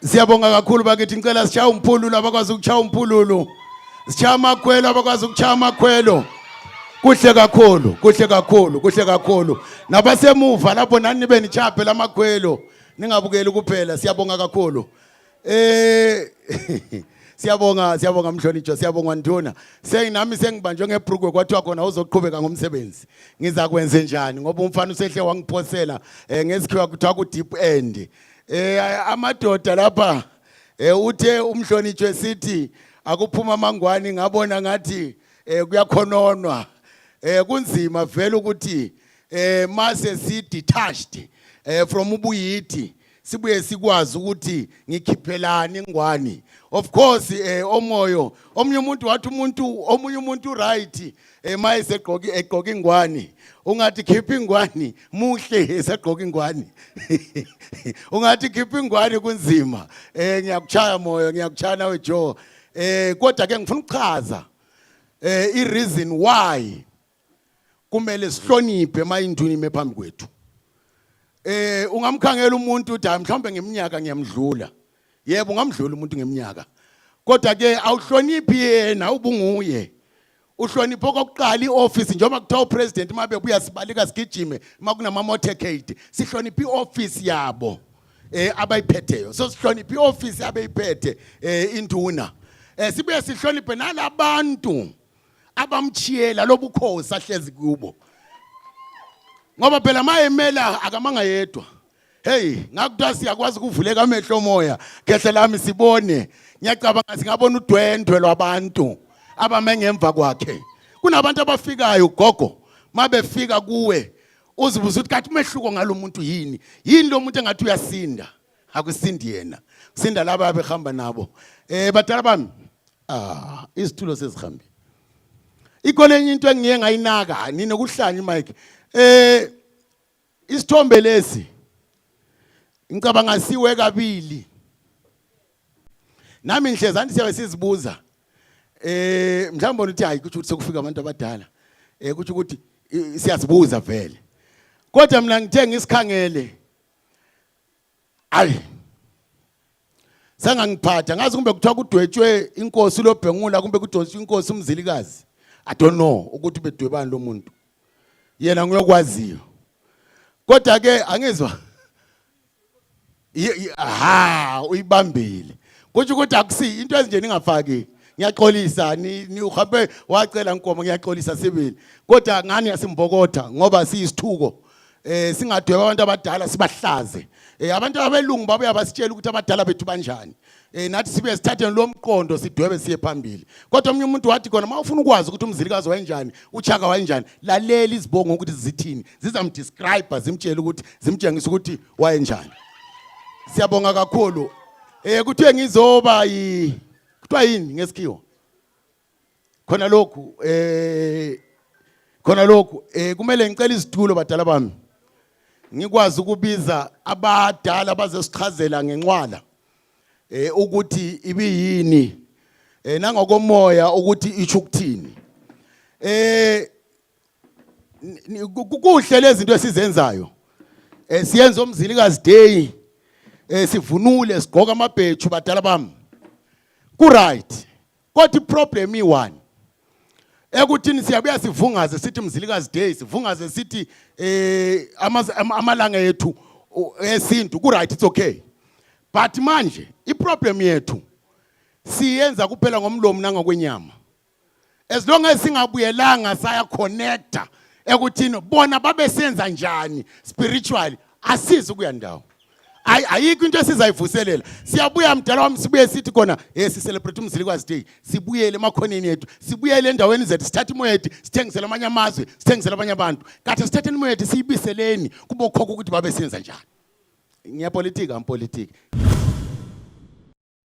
Siyabonga kakhulu bakithi, ngicela sishaya umphululo abakwazi ukushaya umphululo. Sishaya amakhwelo abakwazi ukushaya amakhwelo. Kuhle kakhulu, kuhle kakhulu, kuhle kakhulu. Nabasemuva lapho nani nibe nishaya phela amakhwelo. Ningabukeli kuphela, siyabonga kakhulu. Siyabonga, siyabonga mhlonishwa, siyabonga Nduna. Senginami sengibanjwe ngebrukwe kwathiwa khona uzoqhubeka ngomsebenzi. Ngizakwenze njani ngoba umfana usehle wangiphosela ngesikhiwa kuthiwa ku deep end. Amadoda lapha uthe umhlonishwa sithi akuphuma amangwani, ngabona ngathi kuyakhononwa. Kunzima vele ukuthi mase si detached from ubuyithi, sibuye sikwazi ukuthi ngikhiphelani ingwani. Of course omoyo omunye umuntu wathi umuntu omunye umuntu right maye segqoki egqoka ingwani, ungathi khipha ingwani muhle esegqoka ingwani, ungathi khipha ingwani kunzima. Ngiyakuchaya moyo, ngiyakuchaya nawe Joe. Kodwa ke ngifuna ukuchaza i reason why kumele sihloniphe mayinduna ime phambi kwethu. Ungamkhangela umuntu uthi hayi, mhlawumbe ngeminyaka ngiyamdlula. Yebo, ungamdlula umuntu ngeminyaka, kodwa ke awuhloniphi yena ubunguye. Uhlonipha okokuqala ioffice, njengoba kuthiwa upresident mabe buya sibalika sigijime makunama motorcade, sihlonipha ioffice yabo abayiphetheyo. So sihlonipha ioffice abeyiphethe induna, sibuye sihloniphe nalabantu abamchiyela lobukhosi ahlezi kubo, ngoba phela mayemela akamanga yedwa. Hey, ngakuthiwa siyakwazi ukuvuleka amehlo omoya kehle lami sibone, ngiyacabanga singabona udwendwe lwabantu abame ngemva kwakhe. Kunabantu abafikayo gogo, mabefika kuwe uzibuza ukuthi kathi umehluko ngalomuntu yini, yini lo muntu engathi uyasinda? Akusindi yena, kusinda laba abehamba nabo. Badala bami, izitulo sezihambile. Ikhona enye into engiye ngayinaka ninokuhlanya Mike. Isithombe lesi ngicabanga siwe kabili. Nami ngihlezi anti siyabe sizibuza mhlawumbe uthi hayi, kuthi sekufika abantu abadala, kuthi ukuthi siyazibuza vele, kodwa mina ngithe ngisikhangele, ayi, sangangiphatha ngazi kumbe kuthiwa kudwetshwe inkosi lobhengula, kumbe kudonswe inkosi uMzilikazi. I don't know ukuthi bedwebani lo muntu, yena ngiyokwaziyo, kodwa ke angizwa ha uyibambile. Kusho ukuthi akusi into ezinje ningafaki. Ngiyaxolisa, ni uhambe wacela Nkomo, ngiyaxolisa sibili, kodwa ngani yasimbokotha ngoba siyisithuko. Singadweba abantu abadala sibahlaze. Abantu abelungu babuya basitshela ukuthi abadala bethu banjani. Nathi sibe sithathe lo mqondo sidwebe siye phambili. Kodwa omunye umuntu wathi khona mawufuna ukwazi ukuthi uMzilikazi wayenjani, uChaka wayenjani, lalela izibongo ukuthi zithini, zizamdescribe, zimtshela ukuthi, zimtshengisa ukuthi wayenjani. Siyabonga kakhulu. Kuthiwe ngizoba yi kuthiwa yini ngesikhiwa khona lokhu, khona lokhu kumele ngicela izitulo badala bami, ngikwazi ukubiza abadala bazosichazela ngenxwala ukuthi ibiyini nangokomoya ukuthi isho ukuthini. Kuhle lezi zinto esizenzayo, siyenza oMzilikazi Day, sivunule, sigqoka amabhethu badala bami, ku right, kodwa iproblem i1 ekuthini siyabuya sivungaze sithi Mzilikazi Day, sivungaze sithi amalanga ethu esintu, ku right, it's okay, but manje iproblem yethu siyenza kuphela ngomlomo nangokwenyama. As long as singabuyelanga saya connecta ekuthini bona babesenza njani spiritually, asizi kuya ndawo. Ayikho into esizayivuselela. Siyabuya mdala wami, sibuye sithi khona si celebrate uMzilikazi Day, sibuyele emakhoneni ethu, sibuyele endaweni zethu, sithathe imoya yethu sithengisele amanye amazwe, sithengisele abanye abantu. Kathi sithatheni imoya yethu siyibiseleni kubokhokho ukuthi babesenza njani. Ngiyapolitika, ngipolitika.